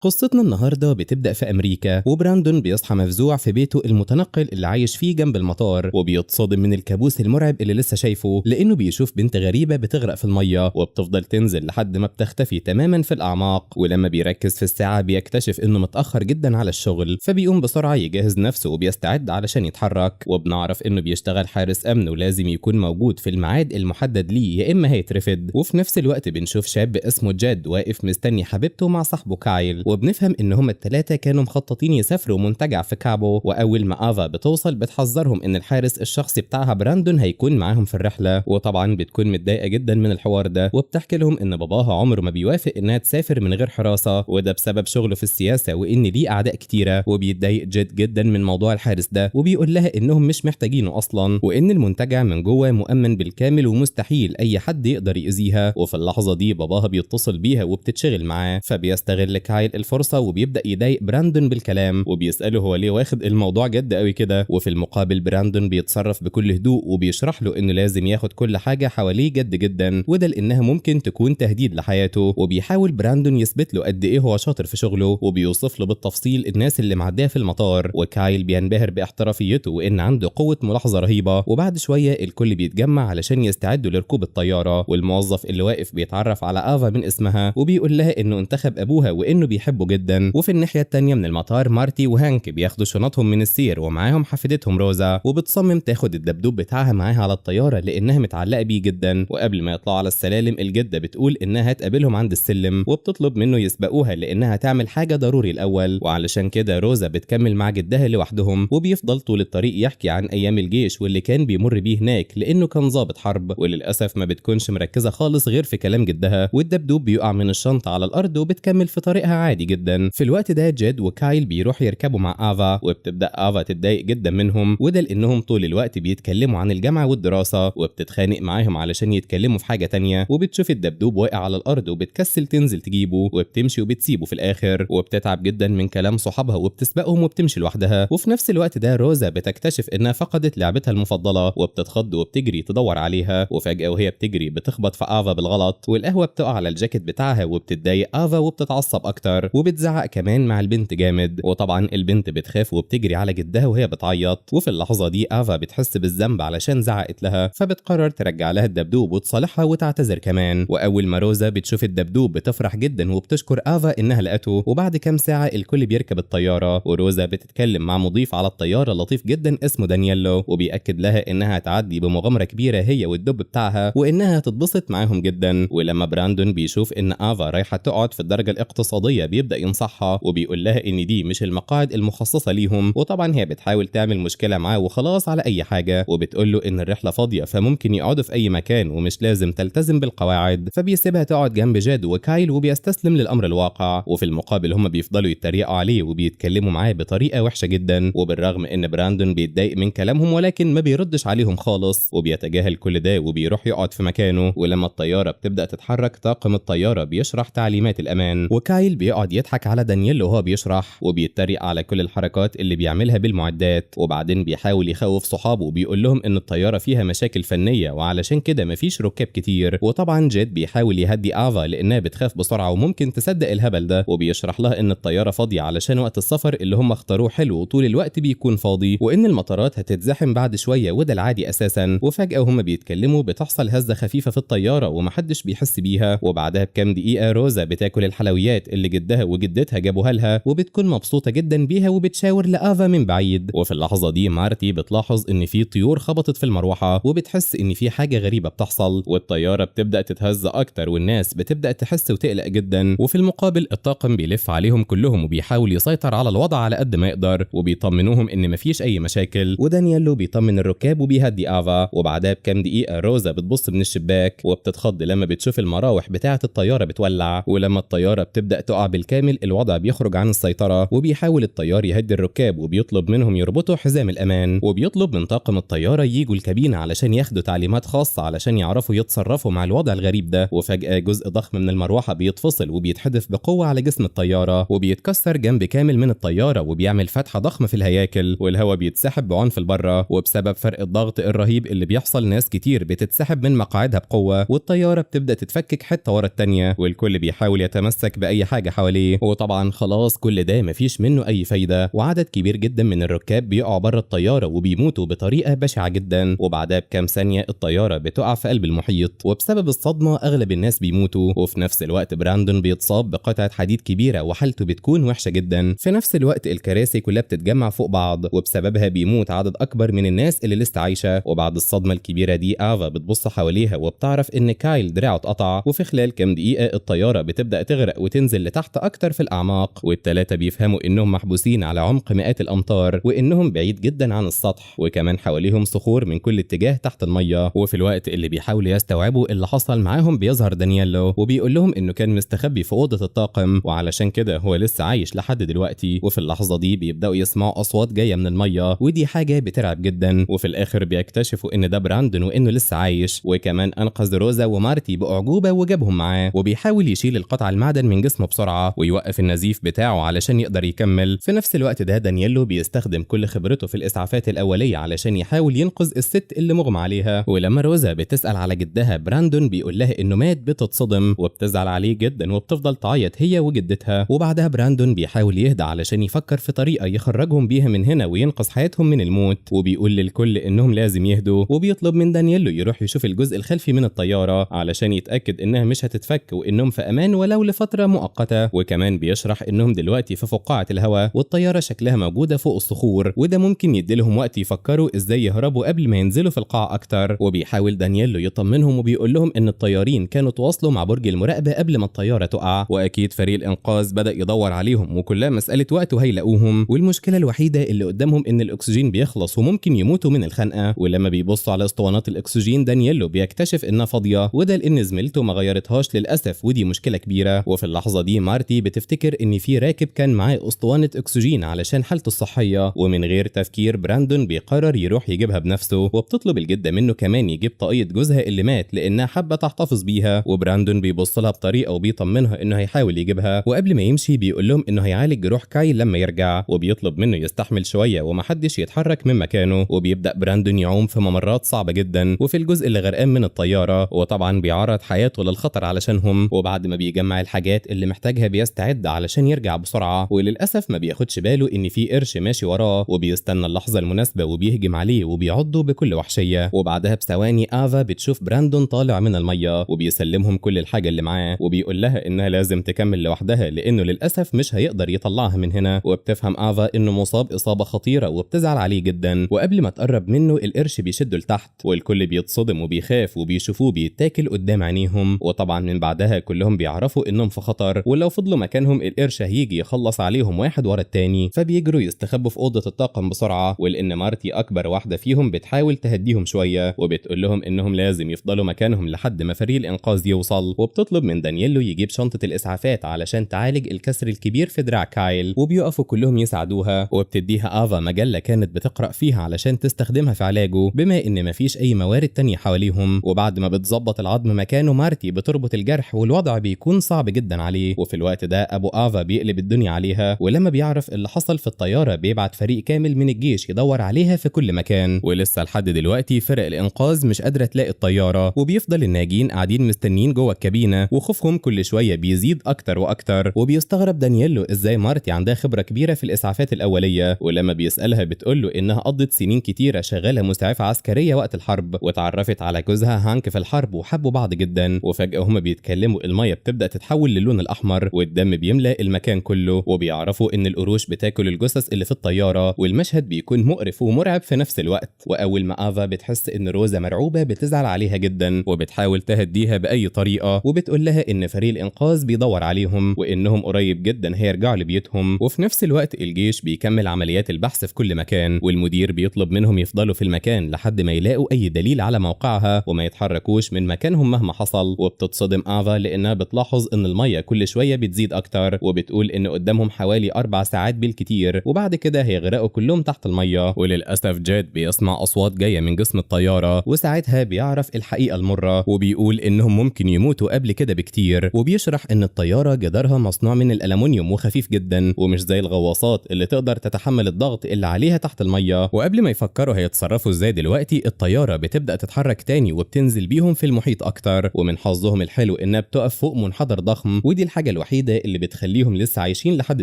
قصتنا النهارده بتبدأ في أمريكا، وبراندون بيصحى مفزوع في بيته المتنقل اللي عايش فيه جنب المطار، وبيتصدم من الكابوس المرعب اللي لسه شايفه، لأنه بيشوف بنت غريبة بتغرق في المية وبتفضل تنزل لحد ما بتختفي تماما في الأعماق. ولما بيركز في الساعة بيكتشف إنه متأخر جدا على الشغل، فبيقوم بسرعة يجهز نفسه وبيستعد علشان يتحرك. وبنعرف إنه بيشتغل حارس أمن ولازم يكون موجود في الميعاد المحدد ليه يا إما هيترفد. وفي نفس الوقت بنشوف شاب اسمه جاد واقف مستني حبيبته مع صاحبه كايل، وبنفهم ان هما الثلاثة كانوا مخططين يسافروا منتجع في كابو. واول ما افا بتوصل بتحذرهم ان الحارس الشخصي بتاعها براندون هيكون معاهم في الرحلة، وطبعا بتكون متضايقة جدا من الحوار ده، وبتحكي لهم ان باباها عمره ما بيوافق انها تسافر من غير حراسة، وده بسبب شغله في السياسة وان ليه اعداء كتيرة. وبيتضايق جد جدا من موضوع الحارس ده، وبيقول لها انهم مش محتاجينه اصلا، وان المنتجع من جوه مؤمن بالكامل ومستحيل اي حد يقدر يأذيها. وفي اللحظة دي باباها بيتصل بيها وبتتشغل معاه، فبيستغل كايل الفرصة وبيبدا يضايق براندون بالكلام، وبيساله هو ليه واخد الموضوع جد قوي كده. وفي المقابل براندون بيتصرف بكل هدوء وبيشرح له انه لازم ياخد كل حاجة حواليه جد جدا، وده لانها ممكن تكون تهديد لحياته. وبيحاول براندون يثبت له قد ايه هو شاطر في شغله، وبيوصف له بالتفصيل الناس اللي معدية في المطار، وكايل بينبهر باحترافيته وان عنده قوة ملاحظة رهيبة. وبعد شوية الكل بيتجمع علشان يستعدوا لركوب الطيارة، والموظف اللي واقف بيتعرف على افا من اسمها وبيقول لها انه انتخب ابوها وانه بيحبه جدا. وفي الناحية الثانية من المطار مارتي وهانك بياخدوا شنطهم من السير ومعاهم حفيدتهم روزا، وبتصمم تاخد الدبدوب بتاعها معاها على الطيارة لانها متعلقه بيه جدا. وقبل ما يطلعوا على السلالم الجدة بتقول انها هتقابلهم عند السلم، وبتطلب منه يسبقوها لانها تعمل حاجة ضروري الاول، وعلشان كده روزا بتكمل مع جدها لوحدهم. وبيفضل طول الطريق يحكي عن ايام الجيش واللي كان بيمر بيه هناك لانه كان ضابط حرب، وللاسف ما بتكونش مركزه خالص غير في كلام جدها، والدبدوب بيقع من الشنطة على الارض وبتكمل في طريقها عادي جدا. في الوقت ده جاد وكايل بيروح يركبوا مع افا، وبتبدا افا تتضايق جدا منهم، وده لانهم طول الوقت بيتكلموا عن الجامعة والدراسة، وبتتخانق معاهم علشان يتكلموا في حاجة تانية. وبتشوف الدبدوب واقع على الارض وبتكسل تنزل تجيبه، وبتمشي وبتسيبه في الاخر، وبتتعب جدا من كلام صحابها وبتسبقهم وبتمشي لوحدها. وفي نفس الوقت ده روزا بتكتشف انها فقدت لعبتها المفضلة، وبتتخض وبتجري تدور عليها، وفجاة وهي بتجري بتخبط في افا بالغلط، والقهوة بتقع على الجاكيت بتاعها، وبتتضايق افا وبتتعصب اكتر، وبتزعق كمان مع البنت جامد. وطبعا البنت بتخاف وبتجري على جدها وهي بتعيط. وفي اللحظة دي افا بتحس بالذنب علشان زعقت لها، فبتقرر ترجع لها الدبدوب وتصالحها وتعتذر كمان. واول ما روزا بتشوف الدبدوب بتفرح جدا وبتشكر افا انها لقته. وبعد كام ساعة الكل بيركب الطيارة، وروزا بتتكلم مع مضيف على الطيارة لطيف جدا اسمه دانييلو، وبيأكد لها انها هتعدي بمغامره كبيرة هي والدب بتاعها وانها هتتبسط معاهم جدا. ولما براندون بيشوف ان افا رايحة تقعد في الدرجة الاقتصادية بيبدا ينصحها وبيقول لها ان دي مش المقاعد المخصصة ليهم، وطبعا هي بتحاول تعمل مشكلة معاه وخلاص على اي حاجة، وبتقول له ان الرحلة فاضية فممكن يقعدوا في اي مكان ومش لازم تلتزم بالقواعد، فبيسيبها تقعد جنب جاد وكايل وبيستسلم للامر الواقع. وفي المقابل هم بيفضلوا يتريقوا عليه وبيتكلموا معاه بطريقة وحشة جدا، وبالرغم ان براندون بيتضايق من كلامهم ولكن ما بيردش عليهم خالص، وبيتجاهل كل ده وبيروح يقعد في مكانه. ولما الطيارة بتبدا تتحرك طاقم الطيارة بيشرح تعليمات الامان، وكايل بيقعد يضحك على دانييل وهو بيشرح وبيتريق على كل الحركات اللي بيعملها بالمعدات. وبعدين بيحاول يخوف صحابه وبيقول لهم ان الطيارة فيها مشاكل فنية وعلشان كده مفيش ركاب كتير. وطبعا جاد بيحاول يهدي افا لانها بتخاف بسرعة وممكن تصدق الهبل ده، وبيشرح لها ان الطيارة فاضية علشان وقت السفر اللي هم اختاروه حلو وطول الوقت بيكون فاضي، وان المطارات هتتزحم بعد شوية وده العادي اساسا. وفجاة وهم بيتكلموا بتحصل هزه خفيفة في الطيارة ومحدش بيحس بيها. وبعدها بكام دقيقة روزا بتاكل الحلويات اللي جدها وجدتها جابوها لها، وبتكون مبسوطة جدا بيها وبتشاور لافا من بعيد. وفي اللحظة دي مارتي بتلاحظ ان في طيور خبطت في المروحة، وبتحس ان في حاجة غريبة بتحصل، والطياره بتبدا تتهز اكتر والناس بتبدا تحس وتقلق جدا. وفي المقابل الطاقم بيلف عليهم كلهم وبيحاول يسيطر على الوضع على قد ما يقدر، وبيطمنوهم ان مفيش اي مشاكل. ودانييلو بيطمن الركاب وبيهدي افا. وبعدها بكام دقيقة روزا بتبص من الشباك وبتتخض لما بتشوف المراوح بتاعه الطيارة بتولع. ولما الطيارة بتبدا تقع بالكامل الوضع بيخرج عن السيطرة، وبيحاول الطيار يهدي الركاب وبيطلب منهم يربطوا حزام الامان، وبيطلب من طاقم الطيارة ييجوا الكابينه علشان ياخدوا تعليمات خاصة علشان يعرفوا يتصرفوا مع الوضع الغريب ده. وفجاة جزء ضخم من المروحة بيتفصل وبيتحدف بقوة على جسم الطيارة، وبيتكسر جنب كامل من الطيارة وبيعمل فتحه ضخمة في الهياكل، والهواء بيتسحب بعنف لبره. وبسبب فرق الضغط الرهيب اللي بيحصل ناس كتير بتتسحب من مقاعدها بقوة، والطياره بتبدا تتفكك حتة ورا التانية، والكل بيحاول يتمسك باي حاجة حواليه. حواليه. وطبعا خلاص كل ده مفيش منه اي فايده، وعدد كبير جدا من الركاب بيقعوا بره الطيارة وبيموتوا بطريقة بشعة جدا. وبعدها بكام ثانية الطيارة بتقع في قلب المحيط، وبسبب الصدمة اغلب الناس بيموتوا. وفي نفس الوقت براندون بيتصاب بقطعه حديد كبيرة وحالته بتكون وحشة جدا. في نفس الوقت الكراسي كلها بتتجمع فوق بعض، وبسببها بيموت عدد اكبر من الناس اللي لسه عايشه. وبعد الصدمة الكبيرة دي افا بتبص حواليها وبتعرف ان كايل دراعه اتقطع، وفي خلال كام دقيقة الطيارة بتبدا تغرق وتنزل لتحت اكتر في الاعماق، والثلاثة بيفهموا انهم محبوسين على عمق مئات الامتار وانهم بعيد جدا عن السطح، وكمان حواليهم صخور من كل اتجاه تحت المية. وفي الوقت اللي بيحاولوا يستوعبوا اللي حصل معاهم بيظهر دانييلو وبيقول لهم انه كان مستخبي في اوضة الطاقم وعلشان كده هو لسه عايش لحد دلوقتي. وفي اللحظة دي بيبداوا يسمعوا اصوات جاية من المية، ودي حاجة بترعب جدا. وفي الاخر بيكتشفوا ان ده براندون وانه لسه عايش، وكمان انقذ روزا ومارتي باعجوبه وجابهم معاه، وبيحاول يشيل القطعة المعدن من جسمه بسرعة ويوقف النزيف بتاعه علشان يقدر يكمل. في نفس الوقت ده دانييلو بيستخدم كل خبرته في الاسعافات الاولية علشان يحاول ينقذ الست اللي مغمى عليها. ولما روزا بتسال على جدها براندون بيقول لها انه مات، بتتصدم وبتزعل عليه جدا وبتفضل تعيط هي وجدتها. وبعدها براندون بيحاول يهدى علشان يفكر في طريقه يخرجهم بيها من هنا وينقذ حياتهم من الموت، وبيقول للكل انهم لازم يهدوا، وبيطلب من دانييلو يروح يشوف الجزء الخلفي من الطيارة علشان يتاكد انها مش هتتفك وانهم في امان ولو لفترة مؤقتة. وكمان بيشرح انهم دلوقتي في فقاعة الهواء والطياره شكلها موجودة فوق الصخور، وده ممكن يديلهم وقت يفكروا ازاي يهربوا قبل ما ينزلوا في القاع اكتر. وبيحاول دانييلو يطمنهم وبيقول لهم ان الطيارين كانوا تواصلوا مع برج المراقبة قبل ما الطيارة تقع، واكيد فريق الانقاذ بدا يدور عليهم وكلها مسالة وقت وهيلاقوهم. والمشكلة الوحيدة اللي قدامهم ان الاكسجين بيخلص وممكن يموتوا من الخنقه. ولما بيبصوا على اسطوانات الاكسجين دانييلو بيكتشف انها فاضية، وده لان زميلته ما غيرتهاش للاسف، ودي مشكلة كبيرة. وفي اللحظة دي مارتي بتفتكر ان في راكب كان معاه اسطوانة اكسجين علشان حالته الصحية، ومن غير تفكير براندون بيقرر يروح يجيبها بنفسه، وبتطلب الجدة منه كمان يجيب طاقية جوزها اللي مات لانها حابة تحتفظ بيها. وبراندون بيبص لها بطريقة وبيطمنها انه هيحاول يجيبها، وقبل ما يمشي بيقول لهم انه هيعالج جروح كايل لما يرجع، وبيطلب منه يستحمل شوية ومحدش يتحرك من مكانه. وبيبدا براندون يعوم في ممرات صعبة جدا وفي الجزء اللي غرقان من الطيارة، وطبعا بيعرض حياته للخطر علشانهم. وبعد ما بيجمع الحاجات اللي محتاجها بيستعد علشان يرجع بسرعة، وللاسف ما بياخدش باله ان في قرش ماشي وراه، وبيستنى اللحظة المناسبة وبيهجم عليه وبيعضه بكل وحشية. وبعدها بثواني افا بتشوف براندون طالع من المية وبيسلمهم كل الحاجة اللي معاه، وبيقول لها انها لازم تكمل لوحدها لانه للاسف مش هيقدر يطلعها من هنا. وبتفهم افا انه مصاب اصابه خطيرة وبتزعل عليه جدا، وقبل ما تقرب منه القرش بيشده لتحت، والكل بيتصدم وبيخاف وبيشوفوه بيتاكل قدام عينيهم. وطبعا من بعدها كلهم بيعرفوا انهم في خطر، ولو فضلوا مكانهم القرش هيجي يخلص عليهم واحد ورا التاني، فبيجروا يستخبوا في اوضة الطاقم بسرعة. ولان مارتي اكبر واحدة فيهم بتحاول تهديهم شوية وبتقول لهم انهم لازم يفضلوا مكانهم لحد ما فريق الانقاذ يوصل، وبتطلب من دانييلو يجيب شنطه الاسعافات علشان تعالج الكسر الكبير في دراع كايل، وبيقفوا كلهم يساعدوها. وبتديها افا مجلة كانت بتقرا فيها علشان تستخدمها في علاجه بما ان مفيش اي موارد تانية حواليهم. وبعد ما بتظبط العظم مكانه مارتي بتربط الجرح والوضع بيكون صعب جدا عليه. وفي الوقت ده ابو افا بيقلب الدنيا عليها، ولما بيعرف اللي حصل في الطيارة بيبعت فريق كامل من الجيش يدور عليها في كل مكان. ولسه لحد دلوقتي فرق الانقاذ مش قادرة تلاقي الطيارة، وبيفضل الناجين قاعدين مستنيين جوه الكابينه وخوفهم كل شوية بيزيد اكتر واكتر. وبيستغرب دانييلو ازاي مارتي عندها خبره كبيرة في الاسعافات الاولية، ولما بيسالها بتقول له انها قضت سنين كتيرة شغالة مسعفه عسكرية وقت الحرب، وتعرفت على جوزها هانك في الحرب وحبوا بعض جدا. وفجاة هما بيتكلموا المية بتبدا تتحول للون الاحمر والدم بيملا المكان كله، وبيعرفوا ان القروش بتاكل الجثث اللي في الطيارة، والمشهد بيكون مقرف ومرعب في نفس الوقت. واول ما افا بتحس ان روزا مرعوبه بتزعل عليها جدا وبتحاول تهديها باي طريقه، وبتقول لها ان فريق الانقاذ بيدور عليهم وانهم قريب جدا هيرجعوا لبيوتهم. وفي نفس الوقت الجيش بيكمل عمليات البحث في كل مكان، والمدير بيطلب منهم يفضلوا في المكان لحد ما يلاقوا اي دليل على موقعها وما يتحركوش من مكانهم مهما حصل. وبتتصدم افا لانها بتلاحظ ان المية كل شوية بتزيد اكتر، وبتقول ان قدامهم حوالي 4 ساعات بالكتير وبعد كده هيغرقوا كلهم تحت المية. وللاسف جاد بيسمع اصوات جاية من جسم الطيارة، وساعتها بيعرف الحقيقة المرة، وبيقول انهم ممكن يموتوا قبل كده بكتير. وبيشرح ان الطيارة جدارها مصنوع من الالومنيوم وخفيف جدا، ومش زي الغواصات اللي تقدر تتحمل الضغط اللي عليها تحت المية. وقبل ما يفكروا هيتصرفوا ازاي دلوقتي الطيارة بتبدا تتحرك تاني وبتنزل بيهم في المحيط اكتر، ومن حظهم الحلو انها بتقف فوق منحدر ضخم، ودي الحاجة الوحيدة الوحيدة اللي بتخليهم لسه عايشين لحد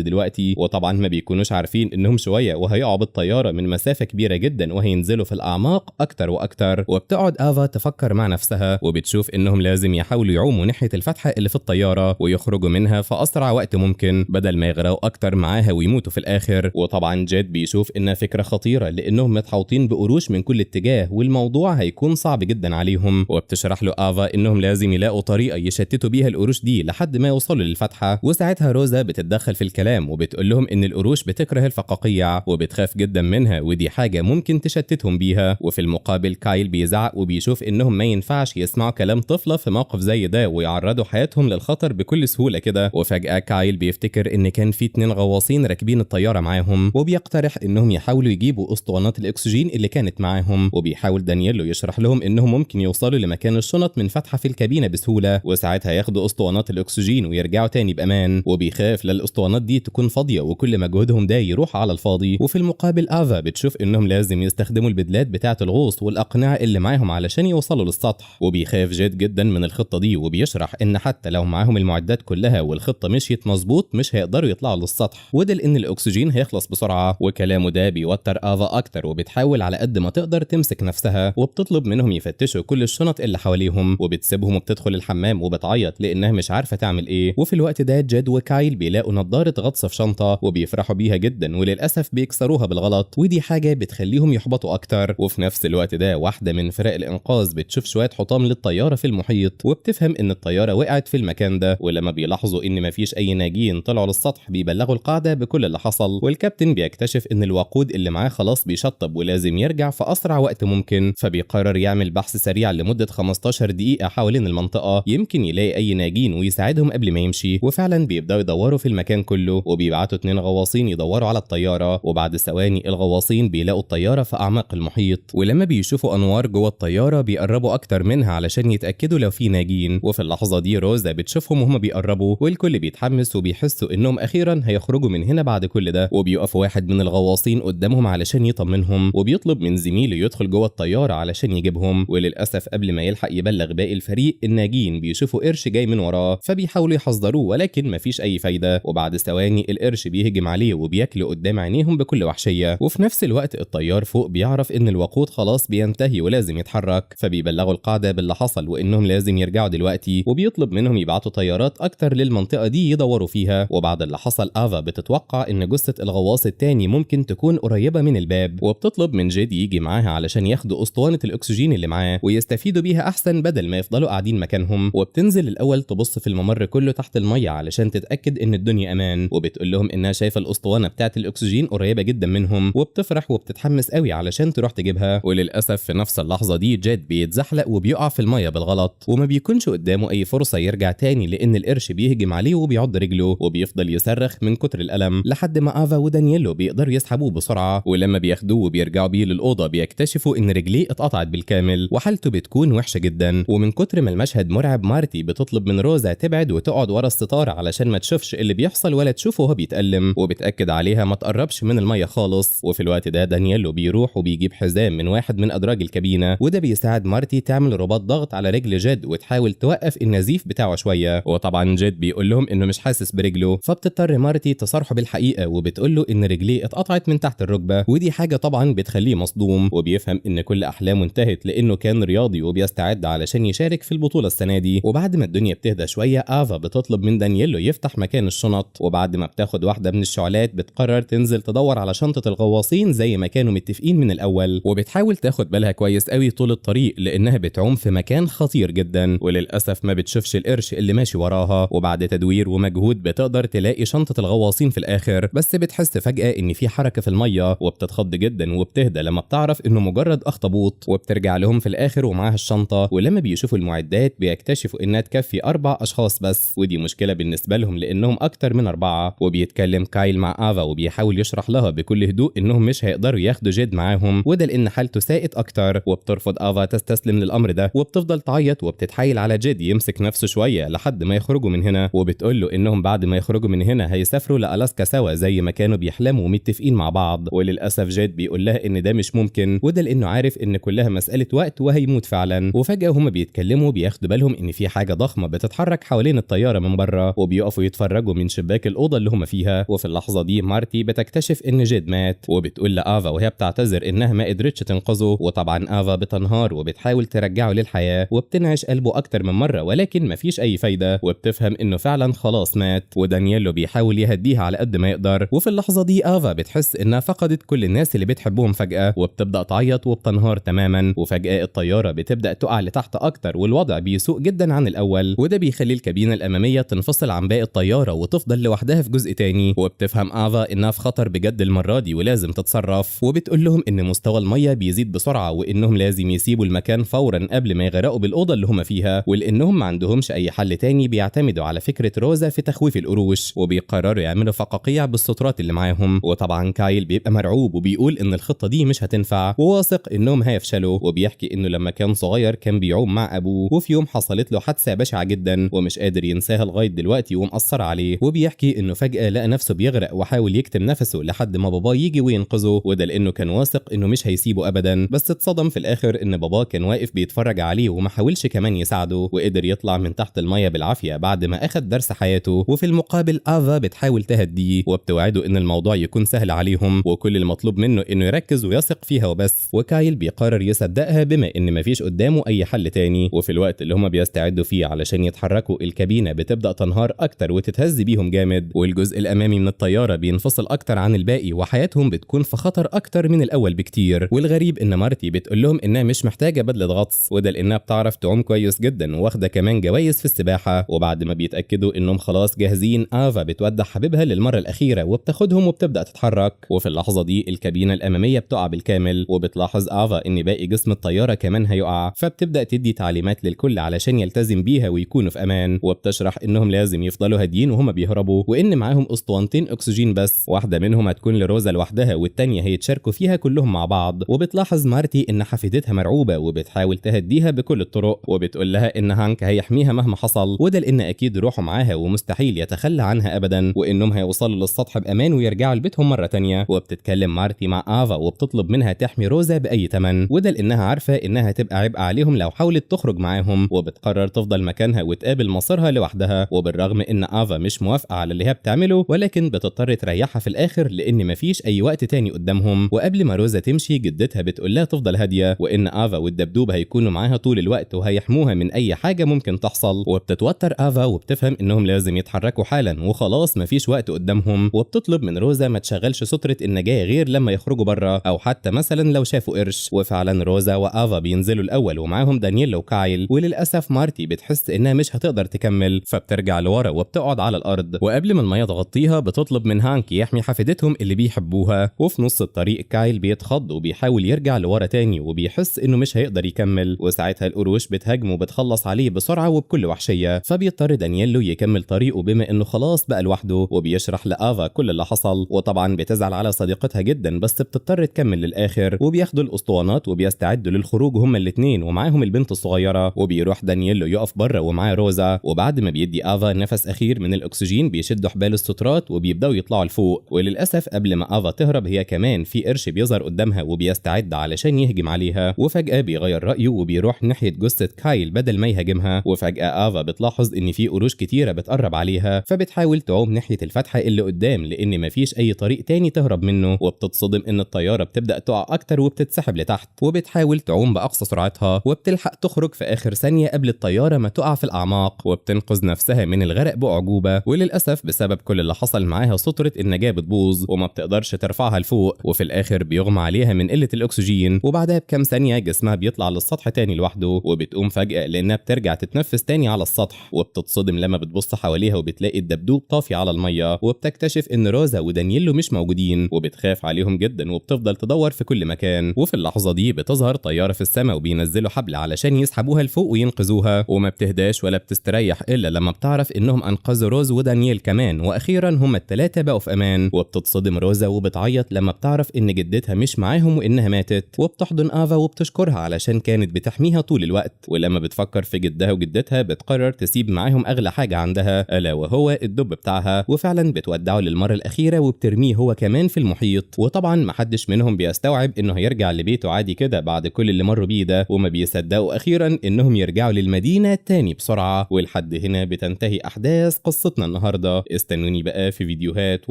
دلوقتي. وطبعا ما بيكونوش عارفين انهم شوية وهيقعوا بالطيارة من مسافة كبيرة جدا وهينزلوا في الاعماق اكتر واكتر. وبتقعد آفا تفكر مع نفسها وبتشوف انهم لازم يحاولوا يعوموا ناحية الفتحة اللي في الطيارة ويخرجوا منها في اسرع وقت ممكن بدل ما يغرقوا اكتر معاها ويموتوا في الاخر. وطبعا جيد بيشوف انها فكرة خطيرة لانهم متحوطين بقروش من كل اتجاه والموضوع هيكون صعب جدا عليهم. وبتشرح له آفا انهم لازم يلاقوا طريقه يشتتوا بيها القروش دي لحد ما يوصلوا للفتحه. وساعتها روزا بتتدخل في الكلام وبتقول لهم ان القروش بتكره الفقاقيع وبتخاف جدا منها ودي حاجة ممكن تشتتهم بيها. وفي المقابل كايل بيزعق وبيشوف انهم ما ينفعش يسمعوا كلام طفله في موقف زي ده ويعرضوا حياتهم للخطر بكل سهولة كده. وفجاة كايل بيفتكر ان كان في 2 غواصين راكبين الطيارة معاهم وبيقترح انهم يحاولوا يجيبوا اسطوانات الاكسجين اللي كانت معاهم. وبيحاول دانييلو يشرح لهم انهم ممكن يوصلوا لمكان الشنط من فتحه في الكابينه بسهولة وساعتها ياخدوا اسطوانات الاكسجين ويرجعوا تاني بامان. وبيخاف للاسطوانات دي تكون فاضية وكل مجهودهم ده يروح على الفاضي. وفي المقابل آفا بتشوف انهم لازم يستخدموا البدلات بتاعه الغوص والاقنعه اللي معاهم علشان يوصلوا للسطح. وبيخاف جيد جدا من الخطة دي وبيشرح ان حتى لو معاهم المعدات كلها والخطه مشيت مظبوط مش هيقدروا يطلعوا للسطح وده لان الاكسجين هيخلص بسرعة. وكلامه ده بيوتر آفا اكتر وبتحاول على قد ما تقدر تمسك نفسها وبتطلب منهم يفتشوا كل الشنط اللي حواليهم وبتسيبهم وبتدخل الحمام وبتعيط لانها مش عارفه تعمل ايه. وفي الوقت ده جيد وكايل بيلاقوا نظاره غطس في شنطه وبيفرحوا بيها جدا وللاسف بيكسروها بالغلط ودي حاجة بتخليهم يحبطوا اكتر. وفي نفس الوقت ده واحدة من فرق الانقاذ بتشوف شوية حطام للطياره في المحيط وبتفهم ان الطيارة وقعت في المكان ده. ولما بيلاحظوا ان مفيش اي ناجين طلعوا للسطح بيبلغوا القاعدة بكل اللي حصل. والكابتن بيكتشف ان الوقود اللي معاه خلاص بيشطب ولازم يرجع في اسرع وقت ممكن، فبيقرر يعمل بحث سريع لمدة 15 دقيقة حوالين المنطقة يمكن يلاقي اي ناجين ويساعدهم قبل ما يمشي. وفعلا بيبداوا يدوروا في المكان كله وبيبعتوا 2 غواصين يدوروا على الطيارة. وبعد ثواني الغواصين بيلاقوا الطيارة في اعماق المحيط ولما بيشوفوا انوار جوه الطيارة بيقربوا اكتر منها علشان يتاكدوا لو في ناجين. وفي اللحظة دي روزا بتشوفهم وهم بيقربوا والكل بيتحمس وبيحسوا انهم اخيرا هيخرجوا من هنا بعد كل ده. وبيقف واحد من الغواصين قدامهم علشان يطمنهم وبيطلب من زميله يدخل جوه الطيارة علشان يجيبهم. وللاسف قبل ما يلحق يبلغ باقي الفريق الناجين بيشوفوا قرش جاي من وراه فبيحاولوا يحذروه ولكن مفيش اي فايده. وبعد ثواني القرش بيهجم عليه وبياكله قدام عينيهم بكل وحشية. وفي نفس الوقت الطيار فوق بيعرف ان الوقود خلاص بينتهي ولازم يتحرك، فبيبلغوا القاعدة باللي حصل وانهم لازم يرجعوا دلوقتي وبيطلب منهم يبعتوا طيارات اكتر للمنطقة دي يدوروا فيها. وبعد اللي حصل آفا بتتوقع ان جثة الغواص الثاني ممكن تكون قريبه من الباب وبتطلب من جيد يجي معاها علشان ياخدوا اسطوانة الاكسجين اللي معاه ويستفيدوا بيها احسن بدل ما يفضلوا قاعدين مكانهم. وبتنزل الاول تبص في الممر كله تحت المية علشان تتاكد ان الدنيا امان وبتقول لهم انها شايفه الاسطوانة بتاعه الاكسجين قريبه جدا منهم وبتفرح وبتتحمس قوي علشان تروح تجيبها. وللاسف في نفس اللحظة دي جيد بيتزحلق وبيقع في المية بالغلط وما بيكونش قدامه اي فرصة يرجع تاني لان القرش بيهجم عليه وبيعض رجله وبيفضل يصرخ من كتر الالم لحد ما آفا ودانييلو بيقدروا يسحبوه بسرعة. ولما بياخدوه وبيرجعوا بيه للاوضه بيكتشفوا ان رجليه اتقطعت بالكامل وحالته بتكون وحشة جدا. ومن كتر ما المشهد مرعب مارتي بتطلب من روزا تبعد وتقعد ورا الستارة علشان ما تشوفش اللي بيحصل ولا تشوفه وهو بيتألم، وبتأكد عليها ما تقربش من المية خالص. وفي الوقت ده دانييلو بيروح وبيجيب حزام من واحد من ادراج الكابينه وده بيساعد مارتي تعمل رباط ضغط على رجل جيد وتحاول توقف النزيف بتاعه شوية. وطبعا جيد بيقول لهم انه مش حاسس برجله، فبتضطر مارتي تصارحه بالحقيقة وبتقول له ان رجليه اتقطعت من تحت الركبة، ودي حاجة طبعا بتخليه مصدوم وبيفهم ان كل احلامه انتهت لانه كان رياضي وبيستعد علشان يشارك في البطولة السنة دي. وبعد ما الدنيا بتهدى شوية آفا بتطلب من دانييلو يفتح مكان الشنط، وبعد ما بتاخد واحدة من الشعلات بتقرر تنزل تدور على شنطه الغواصين زي ما كانوا متفقين من الاول. وبتحاول تاخد بالها كويس قوي طول الطريق لانها بتعوم في مكان خطير جدا وللاسف ما بتشوفش القرش اللي ماشي وراها. وبعد تدوير ومجهود بتقدر تلاقي شنطه الغواصين في الاخر، بس بتحس فجاة ان في حركة في المية وبتتخض جدا وبتهدى لما بتعرف انه مجرد اخطبوط، وبترجع لهم في الاخر ومعاها الشنطة. ولما بيشوفوا المعدات بيكتشفوا انها تكفي 4 اشخاص بس، ودي مشكلة بالنسبة لهم لانهم اكتر من 4. وبيتكلم كايل مع آفا وبيحاول يشرح لها بكل هدوء انهم مش هيقدروا ياخدوا جيد معاهم وده لان حالته ساءت اكتر. وبترفض آفا تستسلم للامر ده وبتفضل تعيط وبتتحايل على جيد يمسك نفسه شوية لحد ما يخرجوا من هنا، وبتقول له انهم بعد ما يخرجوا من هنا هيسافروا لألاسكا سوا زي ما كانوا بيحلموا ومتفقين مع بعض. وللاسف جيد بيقول لها ان ده مش ممكن، وده لانه عارف ان كلها مسالة وقت وهيموت فعلا. وفجاة هما بيتكلموا بياخدوا بالهم ان في حاجة ضخمة بتتحرك حوالين الطيارة من بره، الطيارة، وبيقفوا يتفرجوا من شباك الاوضة اللي هم فيها. وفي اللحظة دي مارتي بتكتشف ان جيد مات، وبتقول لآفا وهي بتعتذر انها ما قدرتش تنقذه. وطبعا آفا بتنهار وبتحاول ترجعه للحياة وبتنعش قلبه اكتر من مرة، ولكن مفيش اي فايده، وبتفهم انه فعلا خلاص مات. ودانييلو بيحاول يهديها على قد ما يقدر. وفي اللحظة دي آفا بتحس انها فقدت كل الناس اللي بتحبهم فجاة، وبتبدا تعيط وبتنهار تماما. وفجاة الطيارة بتبدا تقع لتحت اكتر، والوضع بيسوء جدا عن الاول، وده بيخلي الكابينه الامامية تنفصل عن باقي الطيارة وتفضل لوحدها في جزء تاني. وبتفهم آفا انها في خطر بجد المرة دي ولازم تتصرف، وبتقول لهم ان مستوى المية بيزيد بسرعة وانهم لازم يسيبوا المكان فورا قبل ما يغرقوا بالاوضه اللي هم فيها، ولانهم ما عندهمش اي حل تاني بيعتمدوا على فكرة روزا في تخويف القروش، وبيقرروا يعملوا فقاقيع بالسترات اللي معاهم. وطبعا كايل بيبقى مرعوب وبيقول ان الخطة دي مش هتنفع وواثق انهم هيفشلوا، وبيحكي انه لما كان صغير كان بيعوم مع ابوه، وفي يوم حصلت له حادثه بشعة جدا ومش قادر ينساها لغاية دلوقتي ومأثره عليه. وبيحكي انه فجاة لقى نفسه بيغرق وحاول يكتم نفسه لحد ما باباه يجي وينقذه، وده لانه كان واثق انه مش هيسيبه ابدا، بس اتصدم في الاخر ان باباه كان واقف بيتفرج عليه وما حاولش كمان يساعده، وقدر يطلع من تحت المية بالعافية بعد ما اخد درس حياته. وفي المقابل آفا بتحاول تهديه وبتوعده ان الموضوع يكون سهل عليهم، وكل المطلوب منه انه يركز ويثق فيها وبس. وكايل بيقرر يصدقها بما ان مفيش قدامه اي حل تاني. وفي الوقت اللي هما بيستعدوا فيه علشان يتحركوا، الكابينه بتبدا تنهار اكتر وتتهز بيهم جامد، والجزء الامامي من الطيارة بينفصل اكتر عن الباقي، وحياتهم بتكون في خطر اكتر من الاول بكتير. والغريب ان مارتي بتقول لهم انها مش محتاجه بدله غطس، وده لانها بتعرف تعوم كويس جدا واخده كمان جوائز في السباحة. وبعد ما بيتاكدوا انهم خلاص جاهزين، آفا بتودع حبيبها للمرة الاخيرة وبتاخدهم وبتبدا تتحرك. وفي اللحظة دي الكابينه الامامية بتقع بالكامل، وبتلاحظ آفا ان باقي جسم الطيارة كمان هيقع، فبتبدا تدي تعليمات للكل علشان يلتزم بيها ويكونوا في امان، وبتشرح انهم لازم يفضلوا هاديين وهما بيهربوا، وان معاهم اسطوانتين اكسجين بس، واحدة منهم هتكون لروزا لوحدها والتانية هيتشاركوا فيها كلهم مع بعض. وبتلاحظ مارتي ان حفيدتها مرعوبه وبتحاول تهديها بكل الطرق، وبتقول لها ان هانك هيحميها مهما حصل، وده لان اكيد روحه معاها ومستحيل يتخلى عنها ابدا، وانهم هيوصلوا للسطح بامان ويرجعوا لبيتهم مرة تانية. وبتتكلم مارتي مع آفا وبتطلب منها تحمي روزا باي ثمن، وده لانها عارفه انها تبقى عبء عليهم لو حاولت تخرج معاهم، وبتقرر تفضل مكانها وتقابل مصيرها لوحدها. وبالرغم ان آفا مش موافقة على اللي هي بتعمله، ولكن بتضطر تريحها في الاخر لان مفيش اي وقت تاني قدامهم. وقبل ما روزا تمشي جدتها بتقول لها تفضل هادية، وان آفا والدبدوب هيكونوا معاها طول الوقت وهيحموها من اي حاجة ممكن تحصل. وبتتوتر آفا وبتفهم انهم لازم يتحركوا حالا وخلاص مفيش وقت قدامهم، وبتطلب من روزا ما تشغلش ستره النجاة غير لما يخرجوا بره، او حتى مثلا لو شافوا قرش. وفعلا روزا وآفا بينزلوا الاول ومعاهم دانييل وكايل، وللاسف مارتي بتحس انها مش هتقدر تكمل فبترجع لورا وبتقعد على الارض. وقبل ما المية تغطيها بتطلب من هانك يحمي حفيدتهم اللي بيحبوها. وفي نص الطريق كايل بيتخض وبيحاول يرجع لورا تاني وبيحس انه مش هيقدر يكمل، وساعتها القروش بتهاجمه وبتخلص عليه بسرعة وبكل وحشية، فبيضطر دانييلو يكمل طريقه بما انه خلاص بقى لوحده. وبيشرح لآفا كل اللي حصل، وطبعا بتزعل على صديقتها جدا بس بتضطر تكمل للاخر. وبياخدوا الاسطوانات وبيستعدوا للخروج هما الاثنين ومعاهم البنت الصغيرة. وبيروح دانييلو يقف بره ومعاه روزا، وبعد ما بيدي آفا نفس اخير من الاكسجين بيشدوا حبال السترات وبيبداوا يطلعوا لفوق. وللاسف قبل ما آفا تهرب هي كمان في قرش بيظهر قدامها وبيستعد علشان يهجم عليها، وفجاة بيغير رايه وبيروح ناحية جثة كايل بدل ما يهاجمها. وفجاة آفا بتلاحظ ان في قروش كتيرة بتقرب عليها، فبتحاول تعوم ناحية الفتحة اللي قدام لان مفيش اي طريق تاني تهرب منه. وبتتصدم ان الطيارة بتبدا تقع اكتر وبتتسحب لتحت، وبتحاول تعوم باقصى سرعتها وبتلحق تخرج في اخر ثانية قبل الطيارة ما تقع في الاعماق، وبتنقذ نفسها من الغرق باعجوبه. وللاسف بسبب كل اللي حصل معاها ستره النجاة بتبوظ وما بتقدرش ترفعها لفوق، وفي الاخر بيغمى عليها من قلة الاكسجين. وبعدها بكام ثانية جسمها بيطلع للسطح تاني لوحده، وبتقوم فجاة لانها بترجع تتنفس تاني على السطح. وبتتصدم لما بتبص حواليها وبتلاقي الدبدوب طافي على المية، وبتكتشف ان روزا ودانييلو مش موجودين، وبتخاف عليهم جدا وبتفضل تدور في كل مكان. وفي اللحظة دي بتظهر طيارة في السماء وبينزلوا حبل علشان يسحبوها لفوق وينقذوها، وما بتهداش ولا بتستريح الا لما بتعرف انهم انقذوا روز ودانييل كمان، واخيرا هما الثلاثة بقوا في امان. وبتتصدم روزا وبتعيط لما بتعرف ان جدتها مش معاهم وانها ماتت، وبتحضن آفا وبتشكرها علشان كانت بتحميها طول الوقت. ولما بتفكر في جدها وجدتها بتقرر تسيب معاهم اغلى حاجة عندها، الا وهو الدب بتاعها، وفعلا بتودعه للمرة الاخيرة وبترميه هو كمان في المحيط. وطبعا محدش منهم بيستوعب انه هيرجع لبيته عادي كده بعد كل اللي مروا بيه ده، وما بيصدقوا اخيرا انهم يرجعوا للمدينة تاني بسرعة. ولحد هنا بتنتهي بتنتهي احداث قصتنا النهارده. استنوني بقى في فيديوهات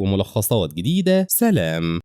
وملخصات جديدة. سلام.